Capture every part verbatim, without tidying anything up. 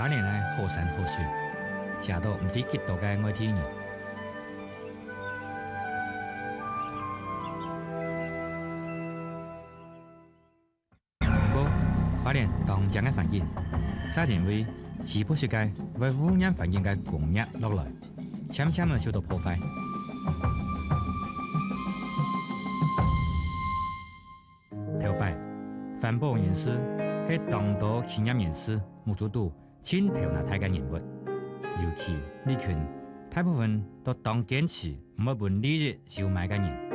花蓮个好山好水，唌到毋知幾多个外地人。毋過，花蓮當靚个環境，嗄因為時不時个會污染環境个工業落來，漸漸仔受到破壞。頭擺，環保人士係當多企業人士目珠肚 盡頭那大个人物，尤其這群大部分都當堅持毋會分利益收買个人。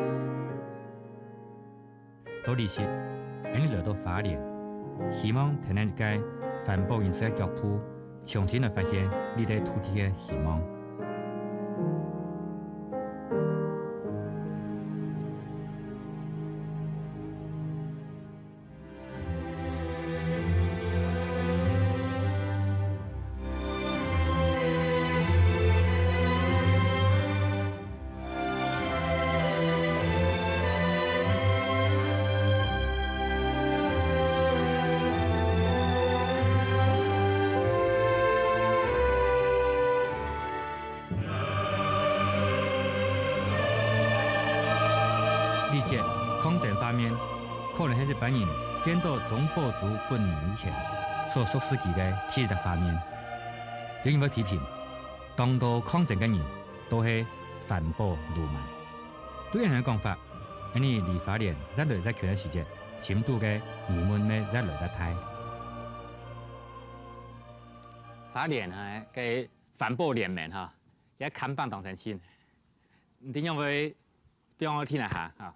到這時，𠊎俚來到花蓮，希望跈等一个環保人士个腳步，重新來發現這塊土地个希望。 這節抗爭畫面，可能係一般人見到鍾寶珠本人以前所熟識佢个第一隻畫面。有人會批評，當多抗爭个人都係環保鱸鰻。對𠊎等个講法，𠊎俚離花蓮越來越近个時節，深度个疑問乜越來越大。花蓮个環保聯盟哈， 這看板當生趣，毋知仰會放到地泥下哈？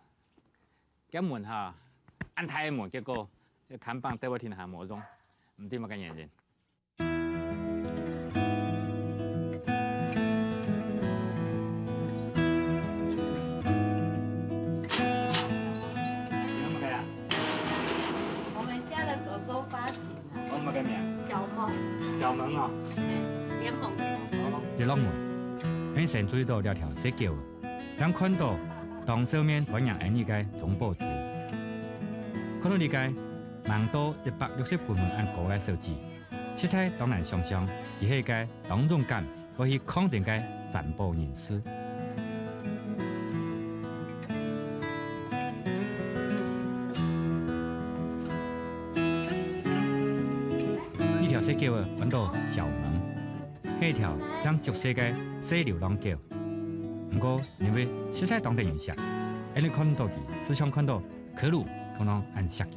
這門哈，恁大个門，結果這看板跌到地泥下無用，毋知麼个原因。你們家的狗狗發情 哦，麼个名？小萌。小萌哦。聯盟。哦，一落門，𠊎先注意到這條細狗，正看到當笑面歡迎𠊎俚个鍾寶珠。看到這个吂到一百六十公分恁高个小隻，實在當難想像，佢係一个當勇敢 愛去抗爭个環保人士。這條細狗仔安到小萌，係一條正足細个細流浪狗。毋過因為實在當得人惜，𠊎俚看毋到佢，就像看到 可魯同樣恁惜佢。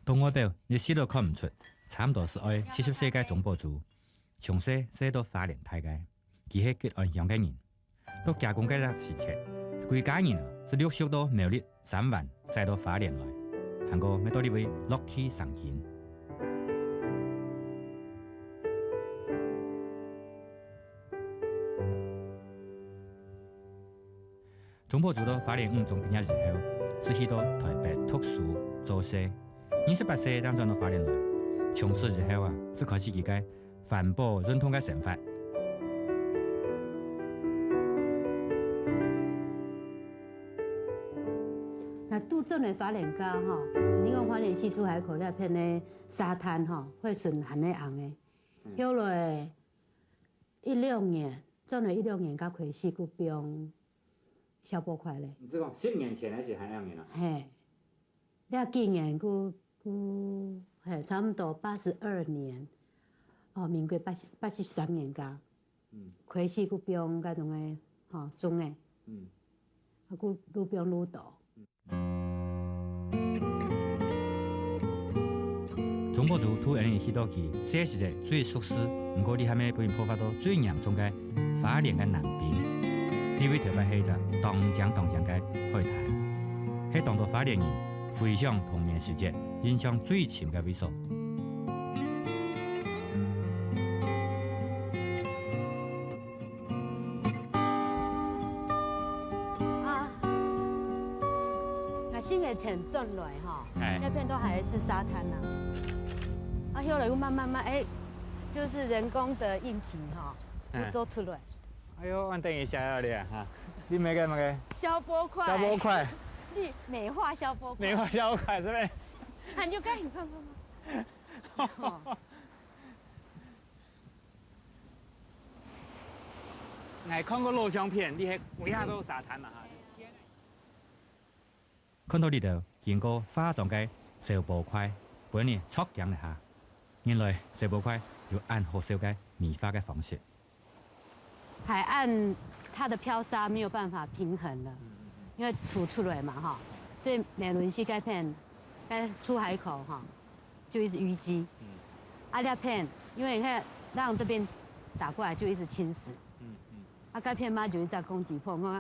到外表，一息都看毋出，差毋多係愛四十歲个鍾寶珠，從細就到花蓮大个，佢係吉安鄉个人。 到厥公該隻時節，歸家人啊，就陸續到苗栗、三灣徙到花蓮來，還過乜到這位落地生根。鍾寶珠到花蓮五中畢業以後，就去到臺北讀書做事，二十八歲正轉到花蓮來。從此以後啊，就開始佢个 環保運動个生活。該拄轉來花蓮个吼，你講花蓮四出海口這片个沙灘吼，會脣還係紅个。後來一六年，轉來一六年，才開始去放消波塊咧。你係講十年前還係還兩年啊？嘿。 這幾年，久，久，嘿，差毋多八十二年，哦，民國八十，八十三年个，嗯。開始去放該種个，吼，種个，嗯。啊，去愈放愈多。鍾寶珠渡𠊎俚去到佢細時節最熟事，毋過這下乜分人破壞到最嚴重个花蓮个南濱。這位頭擺係一隻當靚當靚个海灘，係當多花蓮人 回想童年時節，印象最深个位所。啊，𠊎新个前轉來吼，哎。那片都还是沙滩啊。啊，后来又慢慢慢，哎，就是人工的硬体哈，嗯。又做出来。哎呦，我等一下要练哈，你那个那个消波块。消波块。你美化消波块。美化消波块是不是？啊，你就看，你看看看。哦。哎，看过老相片，你还不要都沙滩嘛哈。 看到這兜經過化妝个消波塊，分人著驚一下。原來消波塊有恁好笑个美化个方式。海岸它的漂沙沒有辦法平衡了，因為凸出來嘛哈，所以美崙溪該片，該出海口哈，就一直淤積。啊，那片因為你看浪這邊打過來就一直侵蝕，啊，該片嘛就一隻攻擊破，我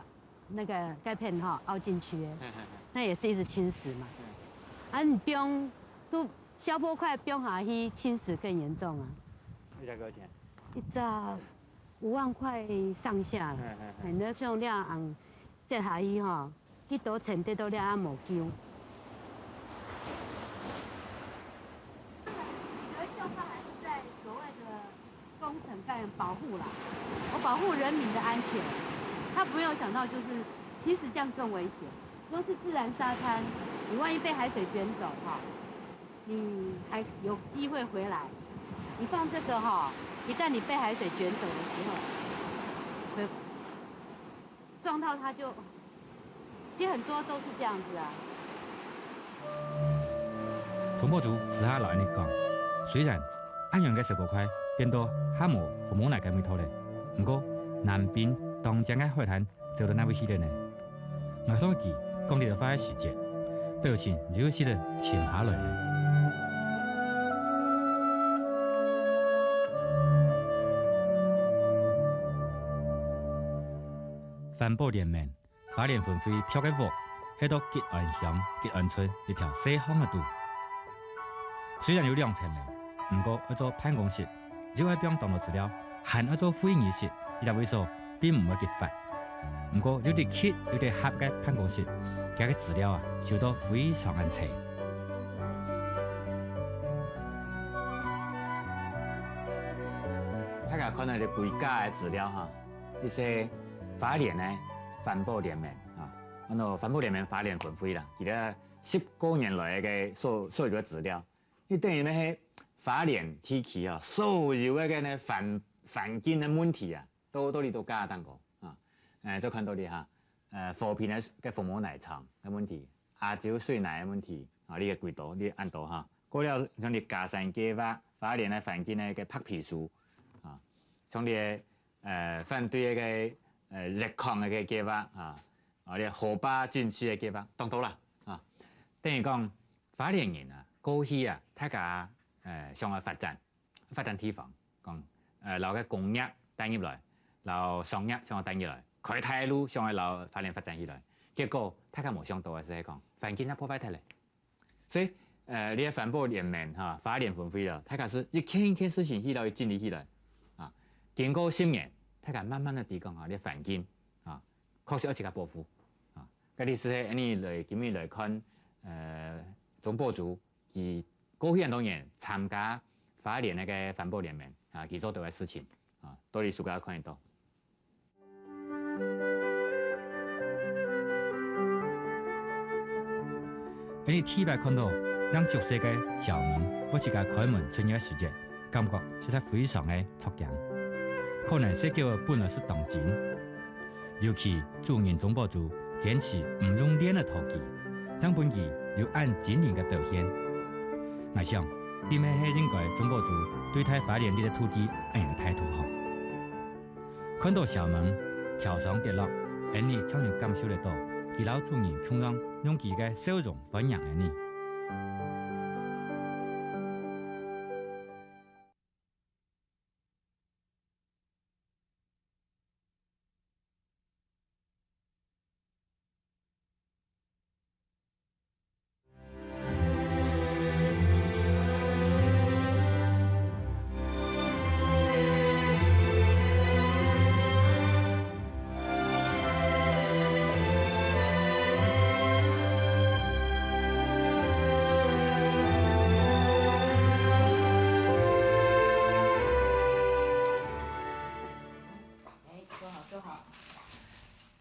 那個該片哈凹進去的，嘿嘿嘿。那也是一直侵蝕嘛。啊，你放，都消波塊放下去，侵蝕更嚴重啊。一隻幾多錢？一隻五萬塊上下了。嘿嘿嘿。哎，那像這樣跌下去哈，幾多錢跌到這樣無救。有一種話還是在所謂的 工程概念保護啦，我保護人民的安全。他沒有想到，就是其實這樣更危險。如果是自然沙灘，你萬一被海水捲走哈，你還有機會回來。你放這個哈，一旦你被海水捲走的時候，回撞到它就 其實很多都是這樣子啊。鍾寶珠私下摎𠊎等講，雖然恁樣个消波塊變到還無紅毛泥个味道咧，毋過南濱當靚个海灘走到哪位去咧呢？𠊎同佢講這兜話个時節，表情有一息仔沉下來咧。環保聯盟 花蓮分會標个屋，係到吉安鄉吉安村一條細巷仔肚。雖然有兩層樓，毋過愛做辦公室，又愛放當多資料，還愛做會議室，這兜位所並毋會幾闊。毋過有得㓾、有得合个辦公室，佢个資料啊，收到非常恁齊。大家看到這歸家个資料哈， 這係花蓮个環保聯盟啊，安到環保聯盟花蓮分會啦，佢兜十過年來个所、所有个資料，你等於呢係花蓮地區啊，所有个呢環、環境个問題啊，都、都在這个當中啊。誒，就看到這哈，誒，和平个、个紅毛泥廠个問題，亞洲水泥个問題啊，這个幾多，這恁多哈。過了像這个嘉山計畫，花蓮个環境个、个白皮書啊，像這个 呃，反對該个，呃，熱礦个計畫啊，啊，這河壩禁區个計畫，當多啦，啊。等於講，花蓮人啊，過去啊，大家，呃，想愛發展，發展地方，講，呃，摎个工業帶入來，摎商業想愛帶入來，開大路想愛摎花蓮發展起來，結果大家無想到个係講，環境也破壞忒咧。 所以，呃，這个環保聯盟哈，花蓮分會咯，大家係一件一件事情去摎佢整理起來，啊，經過十年，大家慢慢仔知講哈，這環境啊，確實愛自家保護啊。該意思係，恁樣來今日來看，呃，鍾寶珠，佢過去恁多年參加花蓮該个環保聯盟啊，佢做到个事情啊，到底自家看得到。 𠊎等第一擺看到正足細个小門，會自家開門出入个時節，感覺實在非常个著驚。可能細狗仔本來係當精，尤其主人鍾寶珠堅持毋用鍊个陶器，正分佢有恁精靈个表現。𠊎想，這乜係應該鍾寶珠對待花蓮這个土地恁樣个態度吼。 看到小門，跳上跌落，𠊎等正有感受得到，佢摎主人共樣用佢个笑容歡迎𠊎等。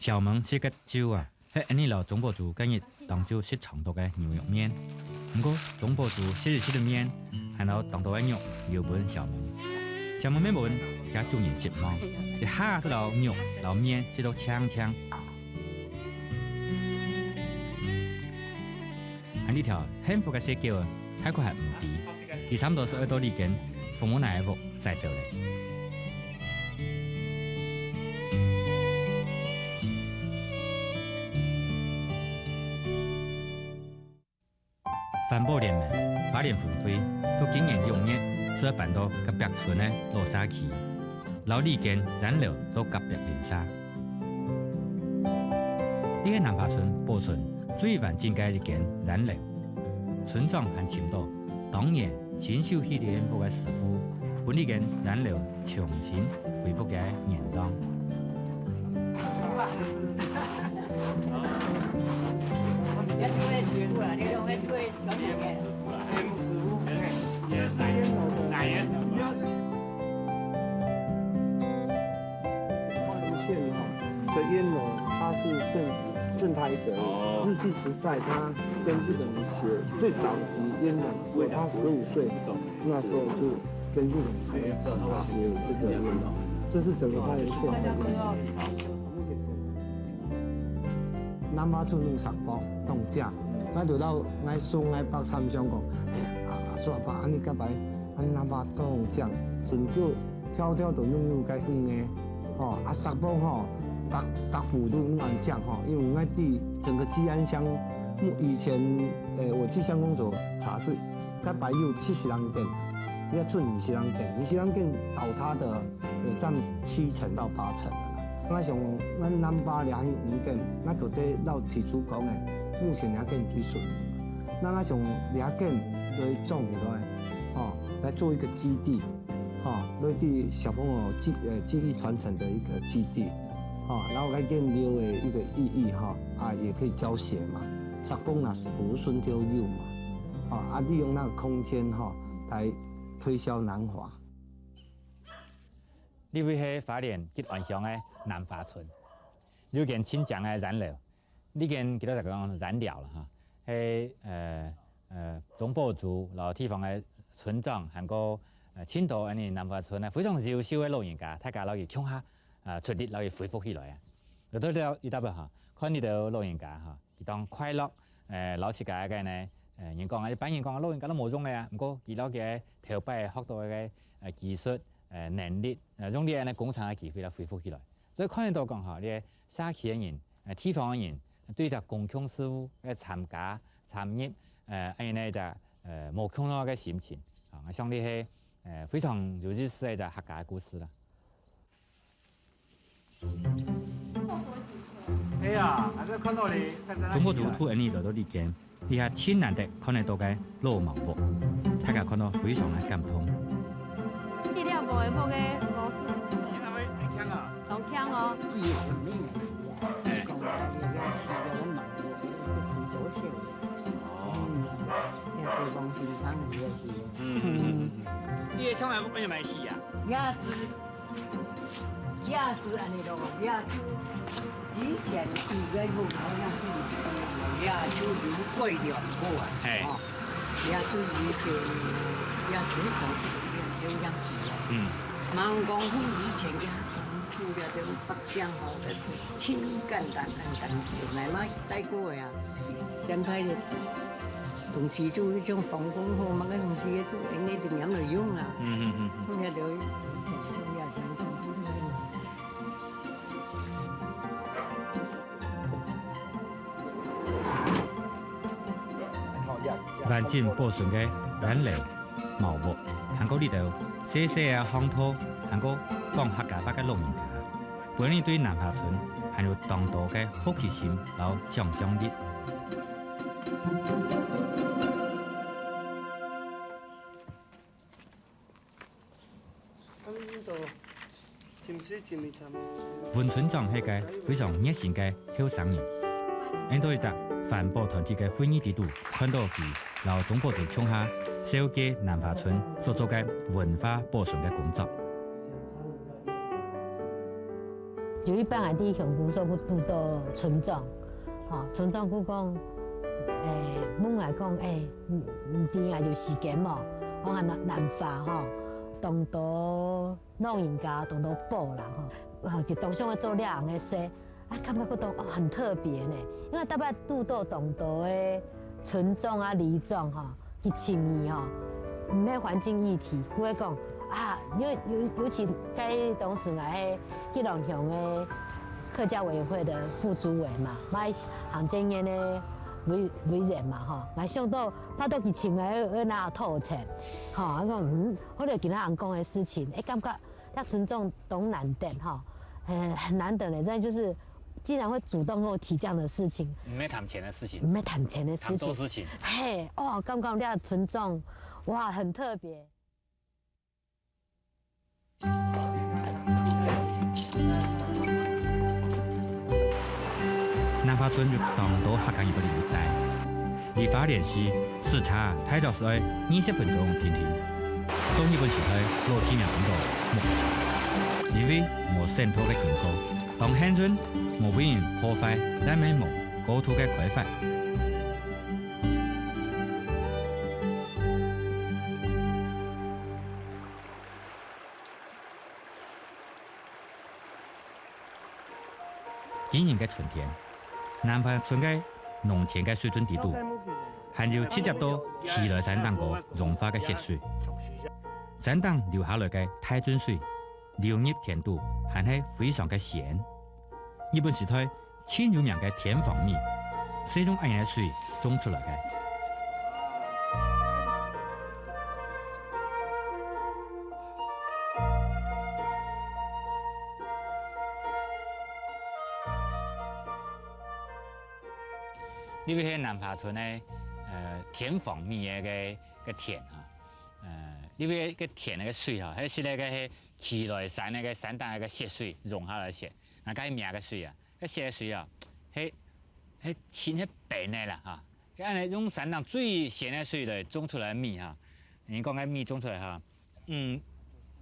小明食个晝啊，係𫣆俚摎鍾寶珠該日當晝食長到个牛肉麵。毋過鍾寶珠食一食个麵，還摎當多个肉留分小明。小明乜分厥主人失望，一下就摎肉摎麵食到淨淨。 還這條幸福个細狗，大概還毋知，佢差毋多係愛到這間紅毛奶奶屋徙走咧。環保聯盟、花蓮分會，到今年六月，就愛搬到隔壁村个老社區，摎這間菸樓做隔壁鄰舍。 這係南華村保存最完整个一間菸樓。村長還尋到當年親手起這間屋个師傅，分這間菸樓重新恢復个原狀。花莲县哈，的菸楼它是盛盛泰格，哦。日据时代它跟日本人学最早期菸楼，所以他十五岁那时候就跟日本人学这个菸楼，这是整个花莲县的愿景。目前是南华村用石板当正，𠊎就摎𠊎叔、𠊎伯参详讲，哎，阿阿叔阿伯，恁呢甲白，恁南华当正，准叫 条条都用用个远个，吼，啊，石板吼，逐逐户都用恁正吼，因為𠊎知整个基安鄉，以前，呃，我去乡公所查是，大概有七十零间，也剩二十零间，二十零间倒塌的有占七成到八成了啦。𠊎想，咱南巴掠去五间，𠊎就得老提出讲个，目前两间最顺。那𠊎想两间来种起来，吼，来做一个基地。 吼，類似小朋友记呃记忆传承的一个基地，吼，然后该建留的一个意义哈，啊，也可以教学嘛，石板啊，不顺就有嘛，啊，啊，利用那个空间哈，来推销南华。这位是花莲吉安乡的南华村，有间清江的菸楼， 这间佢兜就讲菸寮啦哈，係呃呃鍾寶珠摎地方个村长，還過呃盡多恁呢南華村个非常優秀个老人家，大家摎佢共下啊出力摎佢恢復起來啊。來到這一搭哈，看這兜老人家哈，佢當快樂，呃摎自家个呢，呃人講啊，一般人講老人家都無用个啊，毋過佢摎佢个頭擺學到个呃技術、呃能力，呃用這恁呢工程个機會來恢復起來。所以看得到講哈，這个社區个人 呃地方个人對這公共事務个參加、參與，呃，恁呢一隻呃無共樣个心情，啊，𠊎想這係呃非常有意思个一隻客家个故事啦。哎呀，還是看到你在在那裡鍾寶珠渡𫣆俚來到這間，這下盡難得看得到个老茅屋，大家看到非常个感動。這條茅个屋个老師傅，你那麼很強啊？當強哦。 哦。嗯，嗯，嗯，嗯。你个從來毋敢買戲啊？也是，也是恁呢咯，也就以前佢个屋頭那邊，也就有改良過啊。嘿。哦，也就以前，也是講，有樣子啊。嗯。吂講以前个，除了這種 這樣吼，係盡簡單，恁簡單，來嘛帶過个啊。現在个東西就一種防空吼，麼个東西就應該點樣來用啊。嗯嗯嗯嗯。用下就，用下就，用下就。 完整保存个菸樓、茅屋，還過這兜細細个巷道，還過講客家話个老人家，分𫣆俚對南華村還有當多个好奇心摎想像力。 溫村長係个非常熱心个後生人。𫣆到一隻環保團體个會議裡肚，看到佢摎鍾寶珠共下紹介南華村所做个文化保存个工作。有一擺𠊎去鄉公所去堵到村長，吼，村長佢講，欸，問𠊎講，欸，你，你知𠊎有時間無？我講南，南化吼，當多老人家，當多寶啦吼，啊，佢當想愛做這樣个事，啊，感覺佢當，哦，很特別呢，因為逐擺堵到當多个村長啊、里長吼， 去尋你吼，毋係環境議題，佢會講啊，尤，尤，尤其該當時𠊎係基隆鄉个客家委員會个副主委嘛，嘛係行政院个委，委員嘛吼，𠊎想到，怕到去尋𠊎愛，愛拿討錢，吼，𠊎講，嗯，後來今仔人講个事情，欸，感覺 這村長當難得吼，呃，很難得呢，真的就是竟然會主動跟我提這樣的事情。毋係談錢个事情。毋係談錢个事情。談做事情。嘿，哇，感覺這村長，哇，很特別。南化村有當多客家人个留下來，離花蓮市駛車大約係愛二十分鐘定定。 到日本時代，老地名安到木柵，因為無省道个經過，當幸運無分人破壞，也無過度个開發。今年个春天，南化村个農田个水圳底肚，還有直接到奇萊山頂高融化个雪水。山頂流下來个大圳水，流入田肚，還係非常个鮮。日本時代盡有名个田訪味，就係用恁樣个水種出來个。 這位係南化村个，呃，田訪味个，个，个田哈。呃，這位个田个水哈，係實在个係奇萊山个山頂个雪水融下來个雪，啊，該名个水啊，該雪个水啊，係，係清係冰个啦哈。該恁樣用山頂最鮮个水來種出來个米哈，人講个米種出來哈， 嗯，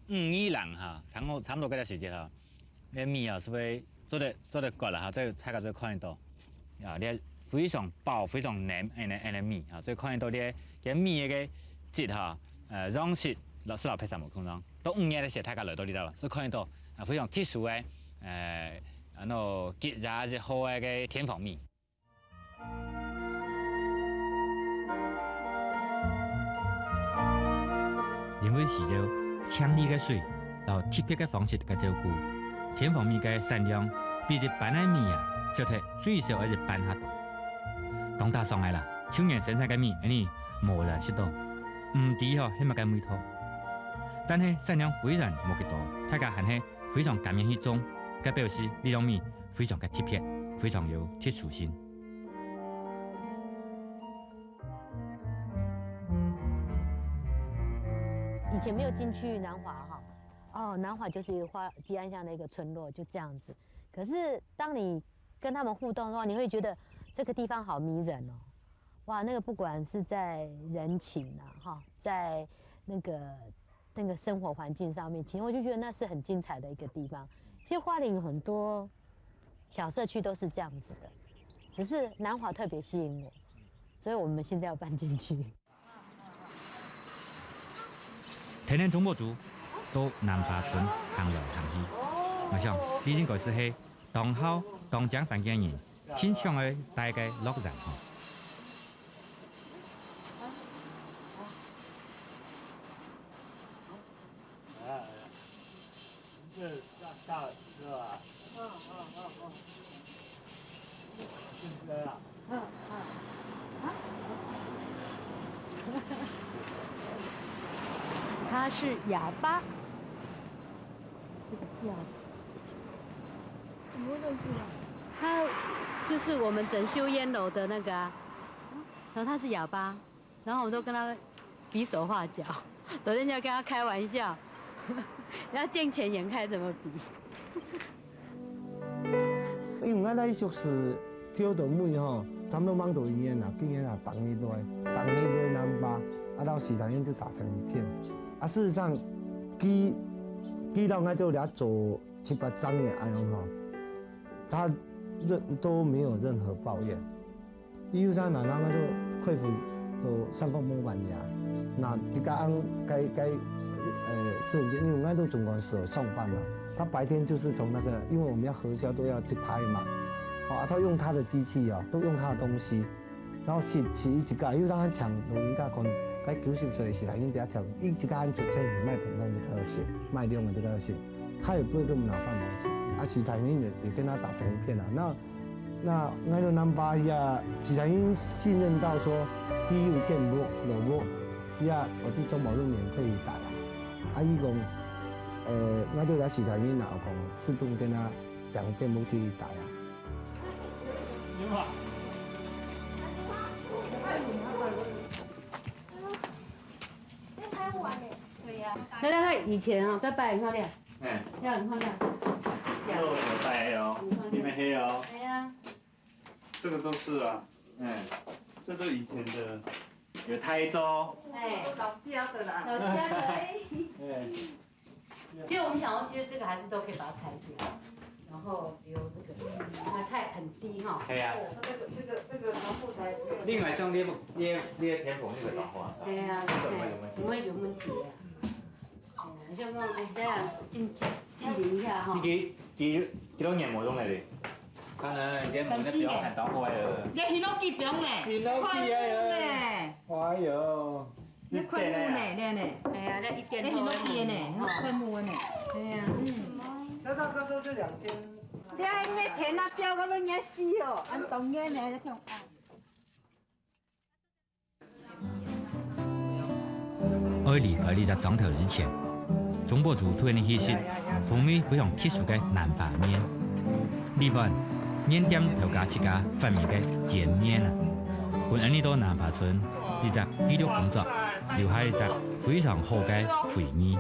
五二零哈，差不多，差不多該个時節哈，該米啊，係會做得，做得割啦哈，這大家就看得到。啊，這非常飽、非常黏，恁樣，恁樣米哈，所以看得到這，這米个質哈，呃，樣式，老師老別儕無共樣。到五月个時節，大家來到這兜，所以看得到，啊，非常特殊个，呃，恁樣，結也係好个个田訪米。 因為需要淨俐个水，摎特別个方式个照顧，田訪米个產量比一般个米啊，少忒最少愛一半較多。當打爽个啦，舊年生產个米，恁樣無人食到，毋知吼係麼个味道。但係產量雖然無幾多，大家還係非常甘願去種，該表示這種米非常个特別，非常有特殊性。 以前沒有進去南華哈，哦，南華就是花，基安鄉的一個村落，就這樣子。可是當你跟他們互動的話，你會覺得這個地方好迷人哦。哇，那個不管是在人情啊，哈，在那個，那個生活環境上面，其實我就覺得那是很精彩的一個地方。其實花蓮有很多小社區都是這樣子的，只是南華特別吸引我，所以我們現在要搬進去。天然中國豬到南華村行來行去，𠊎想，這應該係係當好、當驚番个人，盡想愛戴个樂園吼。 哎，哎，你這大，大的是吧？嗯，嗯，嗯，嗯。是不是啊？嗯，嗯。啊？它是哑巴。哑巴。怎么会认识啊？它就是我们整修烟楼的那个啊。然后它是哑巴。 然后我都跟他比手画脚，昨天就跟他開玩笑，要見錢眼開怎麼比？因為𠊎來熟識跳到尾吼，差不多吂到一年啦，今年啊，逐日來，逐日來南化，啊，到時常就打成一片。啊，事實上，佢，佢摎𠊎兜這做七八張个恁樣吼，他任都没有任何抱怨。有時候人人都佩服都像个模板一样，那一个人该该呃，是因为我都总公司有上班嘛，他白天就是从那个，因为我们要核销都要去拍嘛，啊，他用他的机器哦，都用他的东西，然后洗洗一个，又让他抢录音带，可能该九十岁的时候，已经给他调，一直跟他出钱买便当这个事，卖量的这个事，他也不会跟我们老板毛钱，啊，其他人也也跟他打成一片啊，那。 那𠊎个南瓜呀，既然已經信任到說，佢有電木、老木，呀，我對中保路免費打啦。啊，佢講，呃，𠊎對佢時代已經有講，自動跟他講電木去打呀。你好。對呀。來來來，以前哈，該擺你看咧，哎，要你看咧，這樣。這个口袋哦，你看咧，你们黑哦。哎呀。 这个都是啊，哎，这都以前的。有台州。哎，老家的啦。老家的，哎。哎。其实我们想说，其实这个还是都可以把它拆掉，然后留这个，因为太很低哈。哎呀。它这个这个这个防护材没有。另外像你你你填补那个防护啊。哎呀，这个没有问题。对，不会有问题的。嗯。哎呀，就讲，哎，这样进进行一下哈。你几几几多年没用了嘞？ 看啊，你看我那表很当坏了。你檜榔枝表呢？檜榔枝啊，快木呢？哎哟，你快木呢？你呢？哎呀，那一点都没有。你檜榔枝的呢？快木的呢？哎呀，嗯。那大哥说这两间，你还没填那表，他们人家死哦，俺当年呢，那种啊。 愛離開這隻庄頭以前，鍾寶珠突然意識，風味非常特殊个南瓜麵。裡碗麵店頭家自家發明个煎麵啊，分𫣆俚到南瓜村這隻紀錄工作，留下一隻非常好个回憶。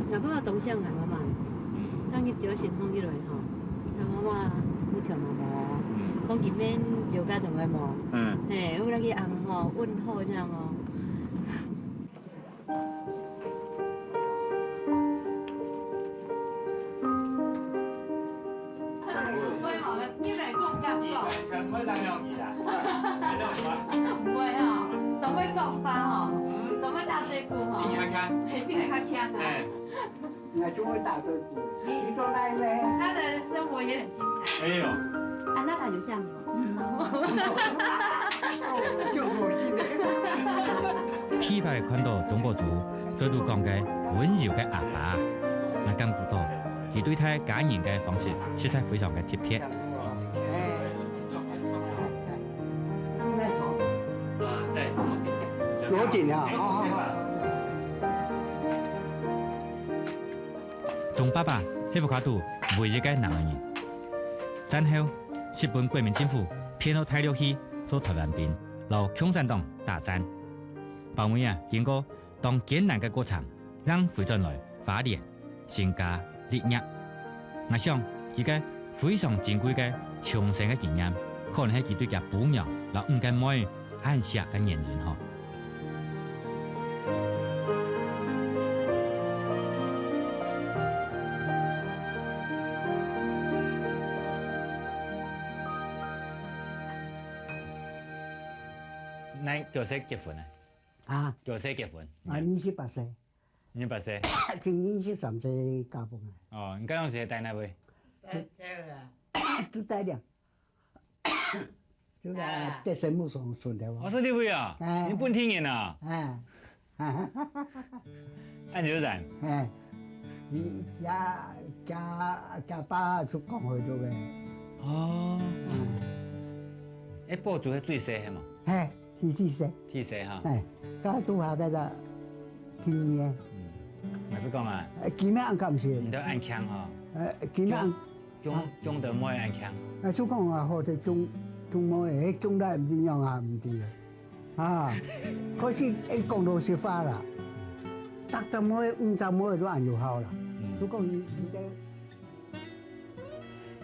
𠊎，𠊎爸爸當惜𠊎媽媽，當日朝晨䟘起來吼，𠊎媽媽事情嘛無啊，嗯。講今晡日朝家總會無，嗯。嘿，有那個紅吼，問候這樣哦。 毋會吼，入來講敢講？毋會吼，都會講話吼，都會打嘴鼓吼，比較強。嘿，比較強啊。哎。 那就會打嘴鼓，你都來咩？他的生活也很精彩。哎呦。啊，那他有像你嗎？就我現在。第一擺看到鍾寶珠嘴肚講个溫柔个阿爸，𠊎感覺到佢對待家人个方式實在非常个特別。羅鼎啊，好好好。 鍾爸爸係屋下肚唯一个男仔人。戰後，日本國民政府騙到大陸去做台灣兵，摎共產黨打戰。包尾啊，經過當艱難个過程，正回轉來花蓮成家立業。𠊎想，佢个非常珍貴个重生个經驗，可能係佢對厥餔娘摎五個妹恁惜个原因吼。 你幾歲結婚啊？啊？幾歲結婚？啊，二十八歲。二十八歲？今年二十三歲嫁分啊。哦，你該當時在哪位？在，在了。就在了。 就在德生木上村的哦。哦，係這位啊？哎。你本地人啊？哎。恁久遠。哎。佢，佢，佢爸就講話了个。哦。嗯。哎，寶珠係最細个嘛？哎。你第四，第四哈。哎，該拄下該个天命。嗯，老實講啊，呃，今日暗感謝。你都恁強哈。呃，今日暗，強，強得妹恁強。啊，就講啊，好得強，強妹，迄強來毋一樣啊，毋知啊。啊，可是，哎，講老實話啦，六十妹、五十妹都恁有效啦。嗯。就講你，你个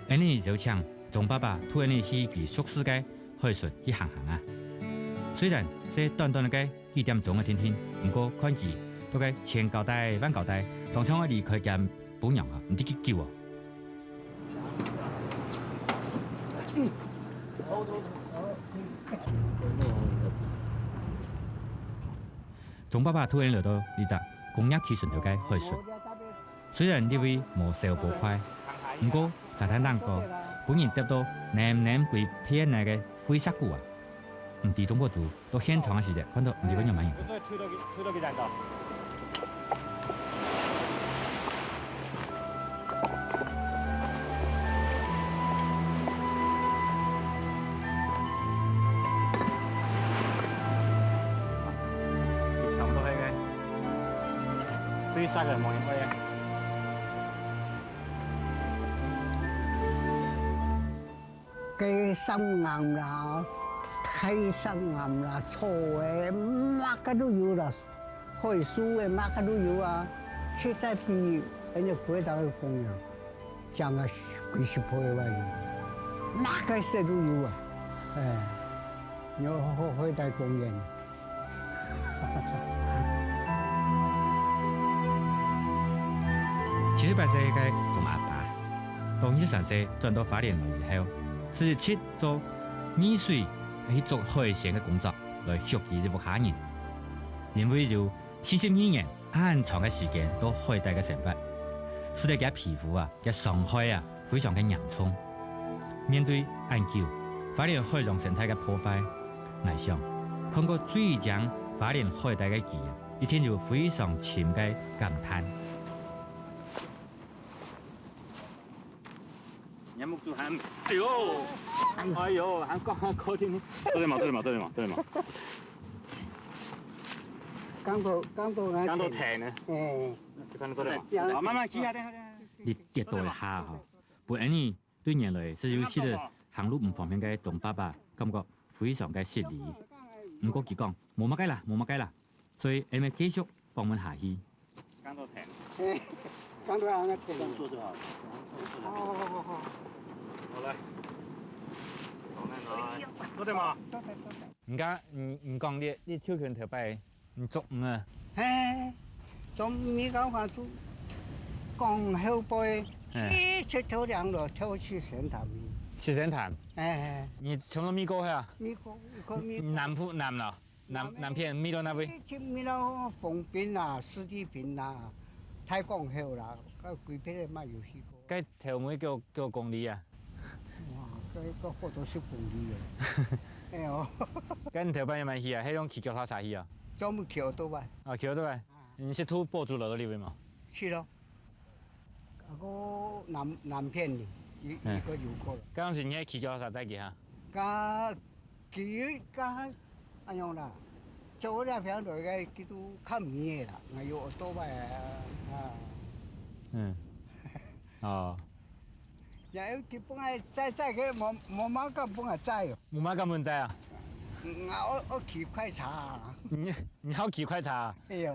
恁呢邀請鍾爸爸渡𠊎俚去佢熟事个海脣去行行啊。雖然係短短个幾點鐘个定定，毋過看佢到个千交代萬交代，當像愛離開間餔娘啊，毋知幾久哦。鍾爸爸渡𠊎俚來到這隻工業區脣頭个海脣。 雖然這位無消波塊，毋過沙灘頂高，分人跌到淰淰歸片泥个灰色骨啊，毋知鍾寶珠到現場个時節，看到毋知會仰般形。推到幾，推到幾站到？差不多該个，灰色个無人愛个。 該山岩啦，大山岩啦，草个，麼个都有啦，海樹个，麼个都有啊。實在比恁呢北大个公園，靚个幾十倍吧有，麼个色都有啊。哎，你好好好个公園。 七十八歲个鍾阿爸，到二十三歲轉到花蓮來以後，就一直做沬水，去捉海鮮个工作，來畜佢一屋下人。因為有四十二年恁長个時間到海底个生活，使得厥皮膚啊，厥傷害啊， 非常个嚴重。面對恁久花蓮海洋生態个破壞，𠊎想，看過最靚花蓮海底个佢，一定有非常深个感嘆。你目珠還，哎喲，哎喲，還講還靠近你。坐這嘛，坐這嘛，坐這嘛，坐這嘛。剛到，剛到，剛到疼呢。哎。就看到坐這嘛。好，慢慢騎啊，等一下，等一下。 你跌倒一下吼，本來呢，對原來係有些行路毋方便个鍾爸爸，感覺非常个失禮。毋過佢講，無麼个啦，無麼个啦，所以𠊎俚繼續訪問下去。講到疼。嘿，講到恁樣疼。這樣坐就好。好，好，好，好。好，來。好，來，來。坐對嗎？坐對，坐對。你講，你，你講你，你手牽頭擺 你捉魚啊？嘿，捉魚个話就講後背，嘿。去，去偷涼了，偷去神潭。去神潭？哎，哎。你從來沒過去啊？沒過，沒過，沒過。南部，南了，南，南，南片，沒到那位？去，沒到豐濱啊，西子坪啊，太公後啦，該幾片个嘛有去過。該頭尾幾，幾公里啊？哇，該，該好多十公里了。哎喲。該你頭擺有無去啊？係用騎腳踏車去啊？專門騎奧多拜。啊，騎奧多拜。 你識渡寶珠來到這位無？識咯。啊，該南，南片呢，佢，嗯。佢个有過了。該當時你係騎腳踏車載佢哈？該，佢，該，恁樣啦，做這片來个，佢都較遠个啦，𠊎有奧多拜啊，啊。嗯。哦。也有佢本來載，載个，無，無麼个敢分𠊎載哦。無麼个敢分載啊？嗯，𠊎，𠊎，𠊎騎快車啊。你，你好騎快車啊？哎喲。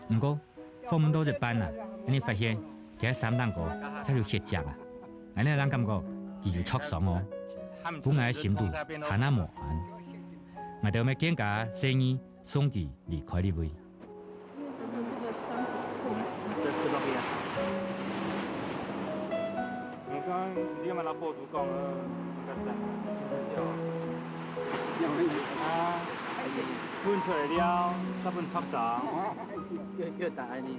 毋過，訪問到一半啊，𠊎俚發現，佢个衫頂高就有血跡啊！𠊎俚正感覺佢有著傷哦，分𠊎个心肚還較無安。𠊎兜乜更加細義送佢離開這位。你看，你有沒有拿過 講啊，那個啥，啊，分出來了，再分著傷。就，就打恁呢。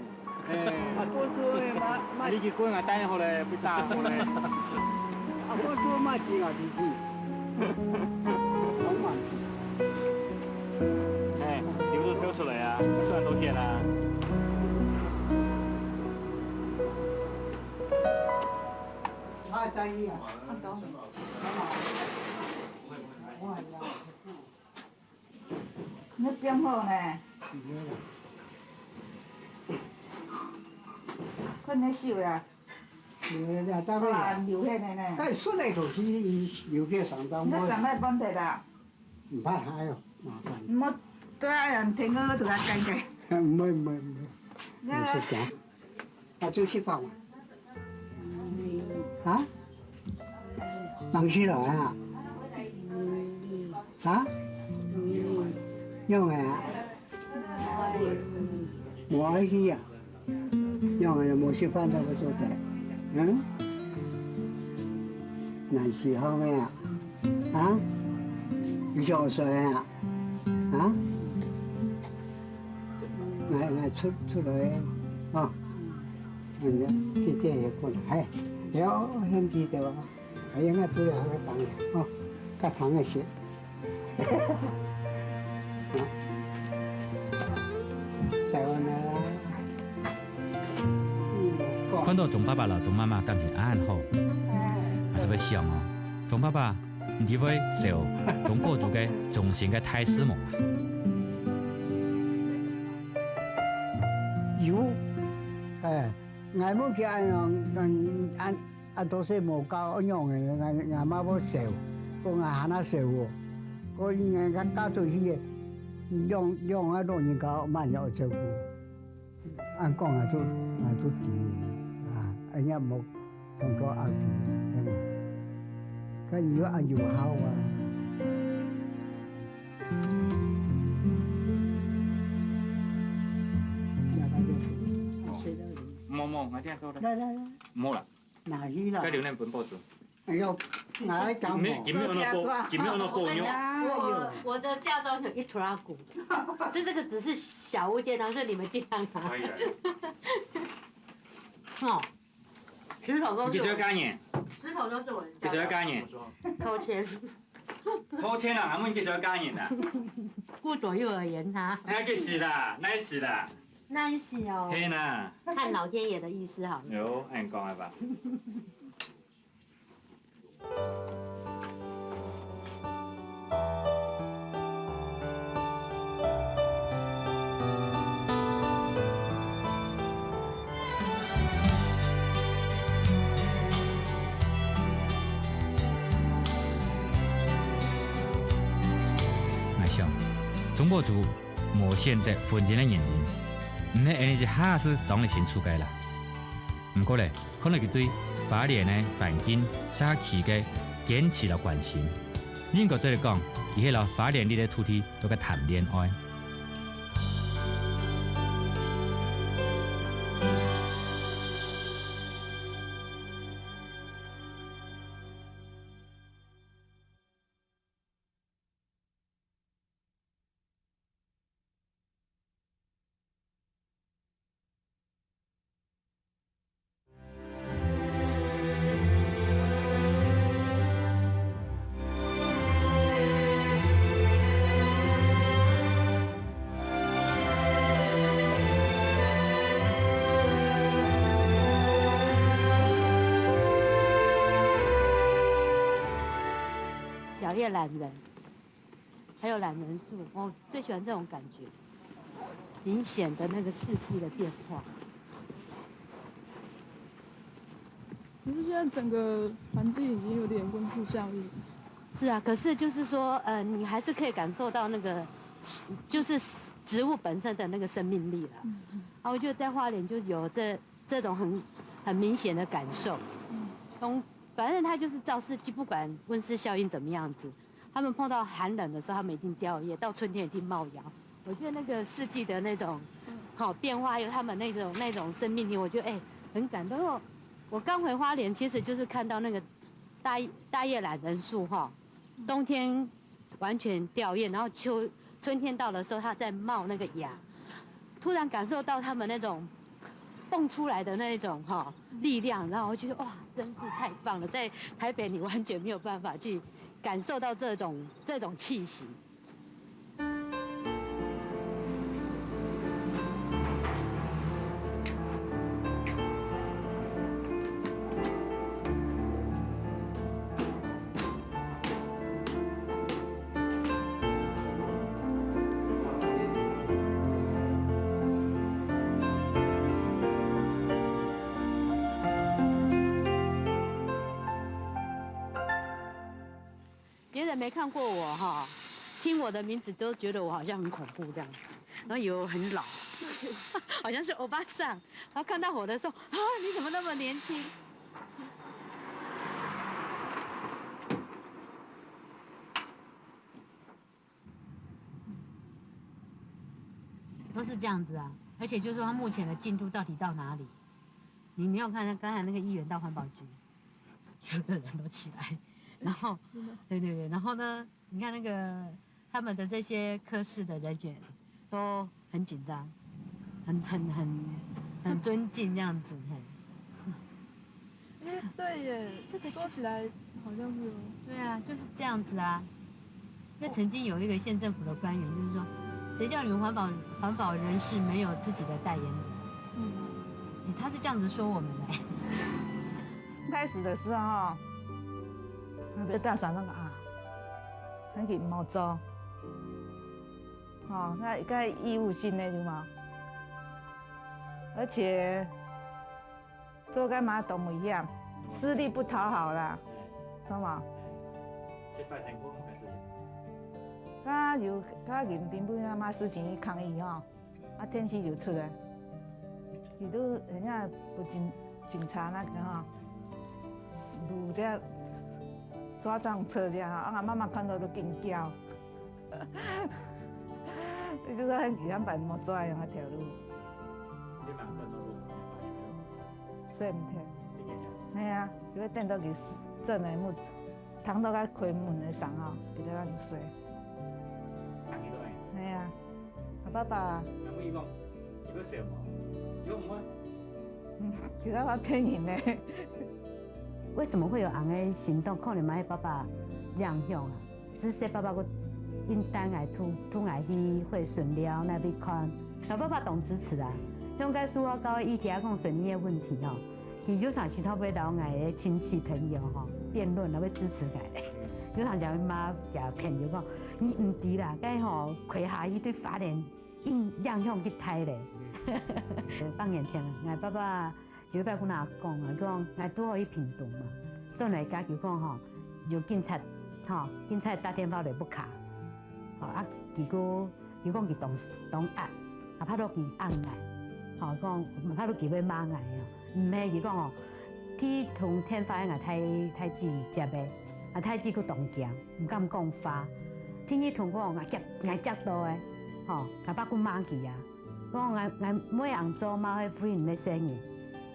哎。啊，寶珠个嘛，嘛，你去滾啊，等好咧，被打好咧。啊，寶珠嘛，緊啊，緊去。哎，你不是跳出來啊，雖然都鐵啦。啊，在意啊。很高。你放好呢？放好啦。睏咧忒啊？無啦，當然啦。哇，流血的呢。但出來就是流血上當。你上擺問題啦。毋怕，哎喲，麻煩。莫對啊，人聽我都要改改。毋會，毋會，毋會。你看，毋係講。 啊，就食飯啊？啊？人死了啊？啊？仰仔啊？無愛去啊？仰仔無食飯都毋做得？嗯？難死好咩啊？啊？你想睡啊？啊？來，來，出，出來，啊。 嗯，弟弟也過來，哎，了，兄弟對吧？哎呀，那不要喝汤了，哦，喝汤的事。啊，再见啦。嗯，看到鍾爸爸摎鍾媽媽感情恁好，還係會想哦，鍾爸爸 你會燒鍾寶珠个終身个大事無啊？有，哎，𠊎問佢恁樣，恁，恁，恁多歲無搞，恁樣个，𠊎，𠊎嘛會燒，講𠊎還那燒哦，講人家家族去个，兩，兩个老人家慢慢照顧。 恁講啊，就，啊，就知啊，恁樣無通過拗佢，係無？該你又恁有孝啊。無，無，𠊎聽說了。來，來，來。無啦。哪去啦？該留念分寶珠。 哎喲，哪來講我？今日，今日安到報，今日安到報喲。我，我的嫁妝有一拖拉骨，这，这个只是小巫见大巫，所以你们尽量拿。可以啊。哦，石头都是我，你几时要嫁人？石头都是我的嫁妆。几时要嫁人？抽签。抽签啊，阿姆，你几时要嫁人啊？顾左右而言他。哎，几时啦？哪时啦？哪时哦？嘿呐。看老天爷的意思好了。有，恁讲好吧。 𠊎想，鍾寶珠無選擇婚姻个原因，毋係恁樣一下子裝得清楚个啦。 毋過咧，看到佢對花蓮个環境、社區个堅持摎關心，應該做得講，佢係摎花蓮這塊土地做个談戀愛。小葉懒人。 还有懒人树，我最喜欢这种感觉，明显的那个四季的变化。可是现在整个环境已经有点温室效应。是啊，可是就是说，呃，你还是可以感受到那个，就是植物本身的那个生命力了。嗯嗯。啊，我觉得在花莲就有这，这种很，很明显的感受。嗯。从，反正它就是照四季，不管温室效应怎么样子， 他们碰到寒冷的时候，他们一定掉叶，到春天一定冒芽。我觉得那个四季的那种，嗯。好，变化，还有他们那种，那种生命力，我觉得，哎，很感动。因为我，我刚回花莲，其实就是看到那个大，大叶懒人树哈，嗯。冬天完全掉叶，然后秋，春天到的时候，它在冒那个芽，突然感受到他们那种蹦出来的那一种哈，力量，然后我觉得，哇，真是太棒了，在台北你完全没有办法去感受到这种，这种气息。 哇，现在没看过我哈，听我的名字都觉得我好像很恐怖这样子，然后以为我很老，好像是欧巴桑。然后看到我的时候，啊，你怎么那么年轻？都是这样子啊，而且就是说他目前的进度到底到哪里？你没有看刚才那个议员到环保局，所有的人都起来，然后，对对对，然后呢，你看那个他们的这些科室的人员都很紧张，很很很很尊敬这样子，嘿。哎，对耶，这个说起来好像是哦。对啊，就是这样子啊。因为曾经有一个县政府的官员，就是说，谁叫你们环保环保人士没有自己的代言人？嗯，他是这样子说我们的。开始的时候哈，那个大嫂那个啊，很紧毛糟，哦，那个义务性的是吗？而且做干嘛都一样，吃力不讨好啦，知道吗？是发生过么个事情？他有他认定不那么事情去抗议哈，啊天气就出来，你都人家不警警察那个哈，堵这抓上车这样哈，啊妈妈看到都惊叫。就是很两百毛抓的那条路。你蛮正都路，所以毋听。哎呀，就会等到佢正的木，躺到个开门的上啊，就在那里睡。哎呀，啊爸爸。然后伊讲，你要笑吗？有吗？嗯，其他他骗人的。为什么会有恁个行动？可能嘛，爸爸影响啊。 至少爸爸个因带𠊎，同同𠊎去惠脣寮那边看，然后爸爸當支持啊。像該蘇花高个議題啊，講水泥个問題吼，佢就常時都會同𠊎个親戚朋友吼辯論，然後會支持𠊎。就常常罵佢朋友講，你毋知啦，該吼開下去對花蓮影影響幾大咧。半年前，𠊎爸爸 有一擺佢同𠊎講啊，佢講𠊎拄好去屏東嘛，轉來家佢講吼，有警察，吼，警察打電話來屋下，吼啊，結果佢講佢當當壓，啊拍到佢按𠊎，吼講拍到佢要罵𠊎啊，毋係佢講吼，第一通電話係𠊎大大姊接个，啊大姊佢當驚，毋敢講話，第二通講𠊎接𠊎接到个，吼，𠊎爸佢罵佢啊。 講𠊎𠊎妹恁做嘛，係為你个生意，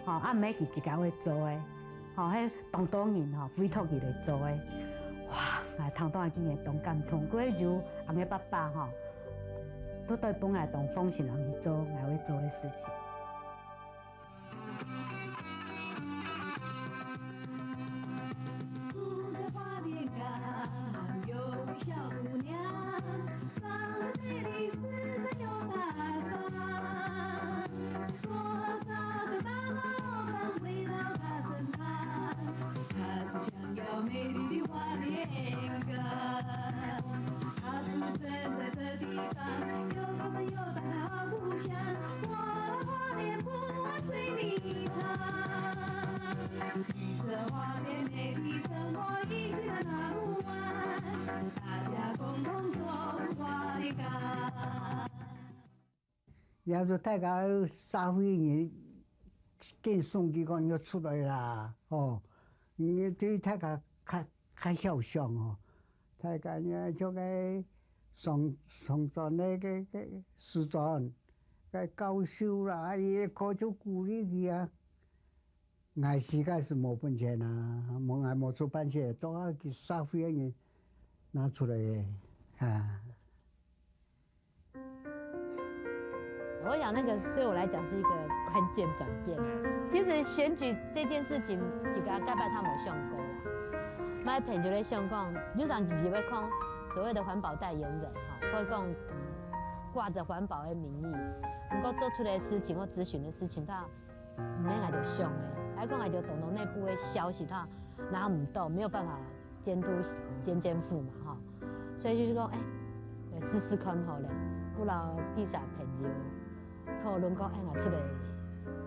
吼，啊毋係佢自家會做个，吼，係當多人吼委託佢來做个。哇，𠊎聽到𠊎今日當感動，佢有恁个爸爸吼，都對分𠊎當放心恁去做𠊎會做个事情。 也就大家社會人見送佢講要出來啦，吼，你對大家較較曉想吼，大家呢像个上上轉个个个師長，个教授啦，伊个課就鼓勵佢啊。 𠊎自家係無本錢啊，無𠊎無出版社，都愛去社會个人拿出來个啊。我想那个對我來講是一個關鍵轉變。其實選舉這件事情，自家該擺都無想過啦。𠊎朋友咧想講，有常時會看所謂的環保代言人，吼，會講掛著環保的名義，毋過做出來的事情或諮詢的事情，佢 毋係𠊎兜想个，還講𠊎兜黨內部个消息佢拿毋到，沒有辦法監督監監府嘛，吼。所以就是講，哎，來試試看好了。𠊎摎地產朋友討論講，哎，𠊎出來，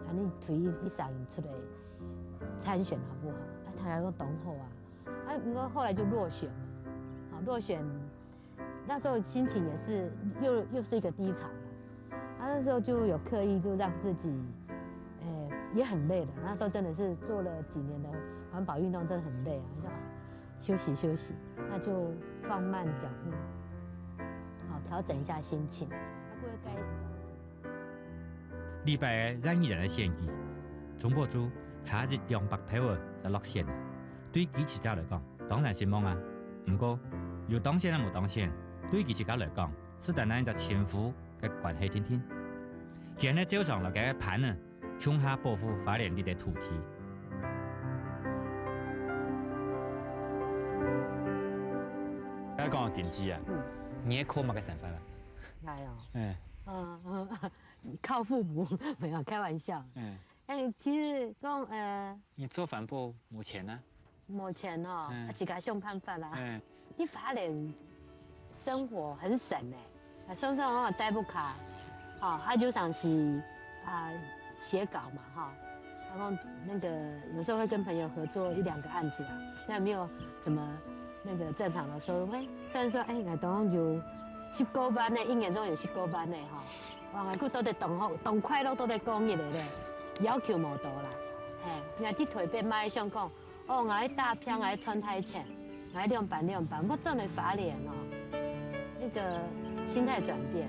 恁樣推一一儕人出來參選好不好？哎，大家講當好啊。哎，毋過後來就落選嘛，好，落选那时候心情也是又又是一个低潮了。啊，那时候就有刻意就让自己，呃，也很累了。那时候真的是做了几年的环保运动，真的很累啊，就想啊休息休息，那就放慢脚步，好调整一下心情。啊，过了该同时。禮拜个廿二點个選舉，鍾寶珠差一兩百票仔就落選了。對支持者來講，當然失望啊。毋過，有當選也無當選，對支持者來講， 斯但係一隻稱呼个關係定定。佢係照常摎佢个伴仔共下保護花蓮這塊土地。來講經濟啊，你係靠麼个生活啊？哎哦，嗯嗯，靠父母，没有开玩笑。嗯，哎，其实讲呃，你做环保無錢啊？ 無錢吼，啊，自家想辦法啦。你花蓮生活很省哎，啊，算算哦，待不卡，哦，啊，就像是啊寫稿嘛哈，然后那个有时候会跟朋友合作一两个案子啦，虽然没有什么那个正常的收入，哎，虽然说哎，来东有十个万呢，一年中有十个万呢哈，哇，我都得当好当快乐都得讲起来嘞，要求无多啦，嘿，你看地推被卖相讲。 哦，𠊎大片，𠊎賺大錢，𠊎兩半兩半，我賺了花蓮哦，那個心態轉變，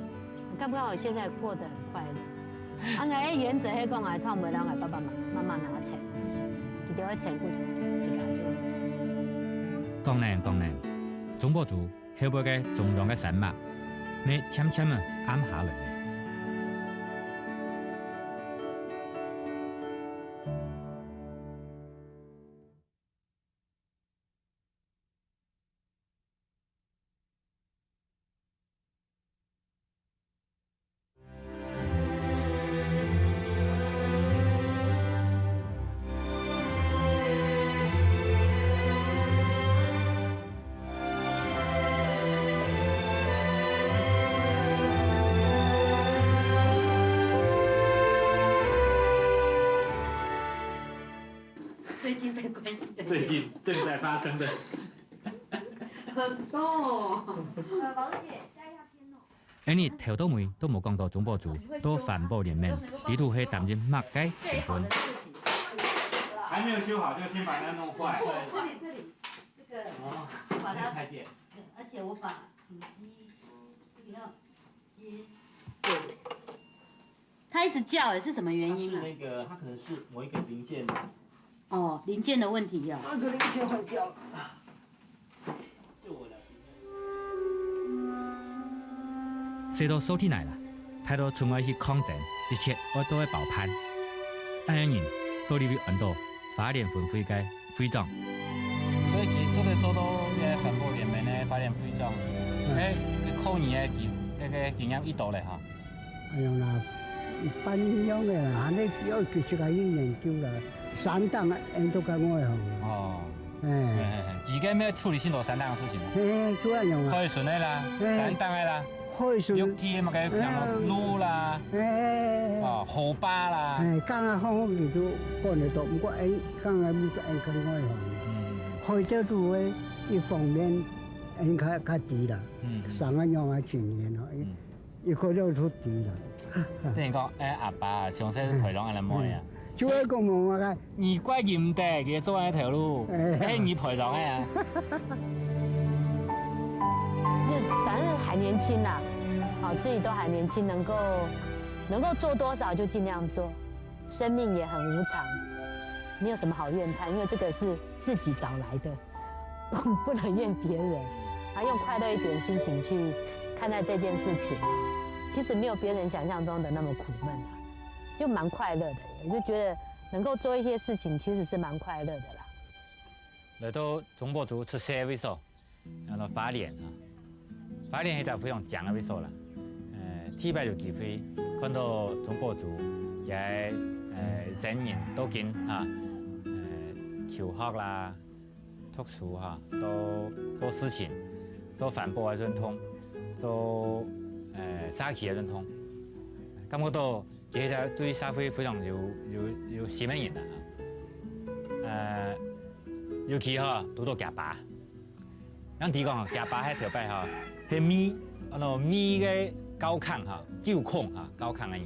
感覺我現在過得很快樂。啊，𠊎个原則係講，𠊎通毋會讓𠊎爸爸媽媽媽拿錢，佢兜个錢顧自家就好。當然，當然，鍾寶珠後背个中央个山脈，乜漸漸仔暗下來了。 最近在关心的，最近正在发生的。很多。呃，宝子姐，下一下天哦。恁呢頭到尾都無講到鍾寶珠到環保聯盟裡肚係擔任麼个身份。还没有修好就先把它弄坏。这里这里这个，哦，把它，太电。而且我把主机这个要接。它一直叫哎，是什么原因啊？它是那个，它可能是某一个零件。哦，零件的问题哦。那个零件坏掉了。就我了。細到掃地泥啦，大到出外去抗爭，一切愛都愛包辦。恁樣人到底會安到花蓮分會个會長。所以其實做得做到這个環保聯盟个花蓮會長，哎，个靠你个經，个个經驗已多了哈。 哎呀啦，一般樣个啦，還係要繼續去研究啦。山頂啊，恁都較外行。哦，哎，嘿嘿嘿，佢个咩處理盡多山頂个事情啊？嘿嘿，就恁樣啊。海巡个啦，嘿山頂个啦，海巡，陸地个麼个平路啦，哎，哦，河壩啦，哎，講啊好好佢都搬得到，毋過恁講啊，毋過恁較外行。嗯海調都會一方面，恁較較低啦，嗯嗯上个樣啊，青年哦，嗯。 一个都出底了。等於講，哎，阿爸從細培養恁樣妹啊，就會講我个，你怪佢毋得，佢做恁頭路，哎哎，你培養个啊。就反正还年轻啦，好，自己都还年轻，能够能够做多少就尽量做，生命也很无常，没有什么好怨叹，因为这个是自己找来的。 不能怨别人，啊，用快乐一点心情去看待这件事情，其实没有别人想象中的那么苦闷啊，就蛮快乐的。我就觉得能够做一些事情，其实是蛮快乐的啦。來到鍾寶珠出世个位所，安到花蓮啊。花蓮係隻非常靚个位所啦。呃，第一擺有機會看到鍾寶珠，佢个呃先人到今啊，呃，求學啦、讀書哈，到做事情，做環保个運動，做呃社區个運動，感覺到佢係隻對社會非常有有有心个人啊。呃，尤其哈，堵到佢爸。像佢講，厥爸係頭擺吼，係美，安到美个教工吼，九孔吼，教工个人。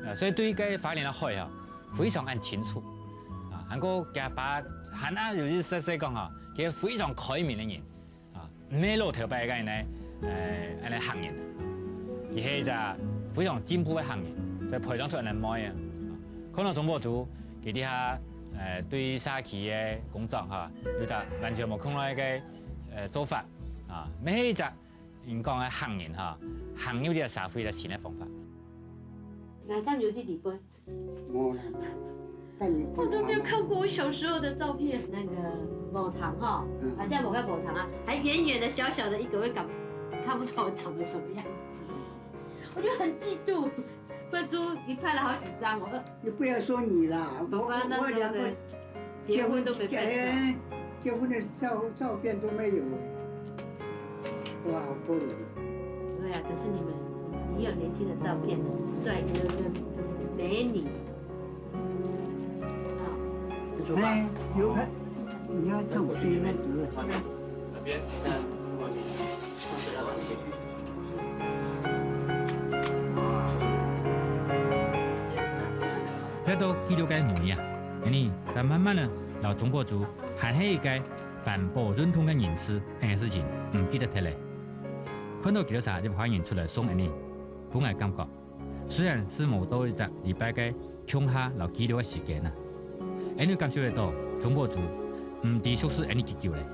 啊，所以對該花蓮个海吼，非常恁清楚。啊，還過厥爸還啊有一細細講吼，佢係非常開明个人。啊，毋係老頭擺个恁呢，呃，恁呢行人。佢係一隻非常進步个行人，所以培養出恁呢妹啊。看到鍾寶珠，佢這下，呃，對社區个工作吼，有隻完全無空來个，呃，做法。 啊，乜係一隻人講个行人吼，行入這个社會个新个方法。來，敢有佇裡背？無啦，看你看我都沒有看過我小時候的照片。那個母堂哈，嗯。啊，這樣我看母堂啊，還遠遠的小小的一個，我也感，看不出來我長得什麼樣子。我就很嫉妒。慧珠，你拍了好幾張哦。你不要說你啦，我，爸爸那時候的我，我兩個 結婚都沒拍照。哎，結婚的照，照片都沒有，哇，好可憐。對啊，可是你們，你有年輕的照片，帥哥跟美女。啊，哎，有看，你要看我声音那个。那邊，那如果你 來到紀錄个尾啊，𠊎等正慢慢仔摎鍾寶珠還係一個環保運動个人士，這件事情毋記得忒咧。看到紀錄冊一個花園出來送𠊎等，分𠊎感覺，雖然係無到一隻禮拜个 共下摎紀錄个時間啊，𠊎等感受得到鍾寶珠毋知熟識𠊎等幾久咧。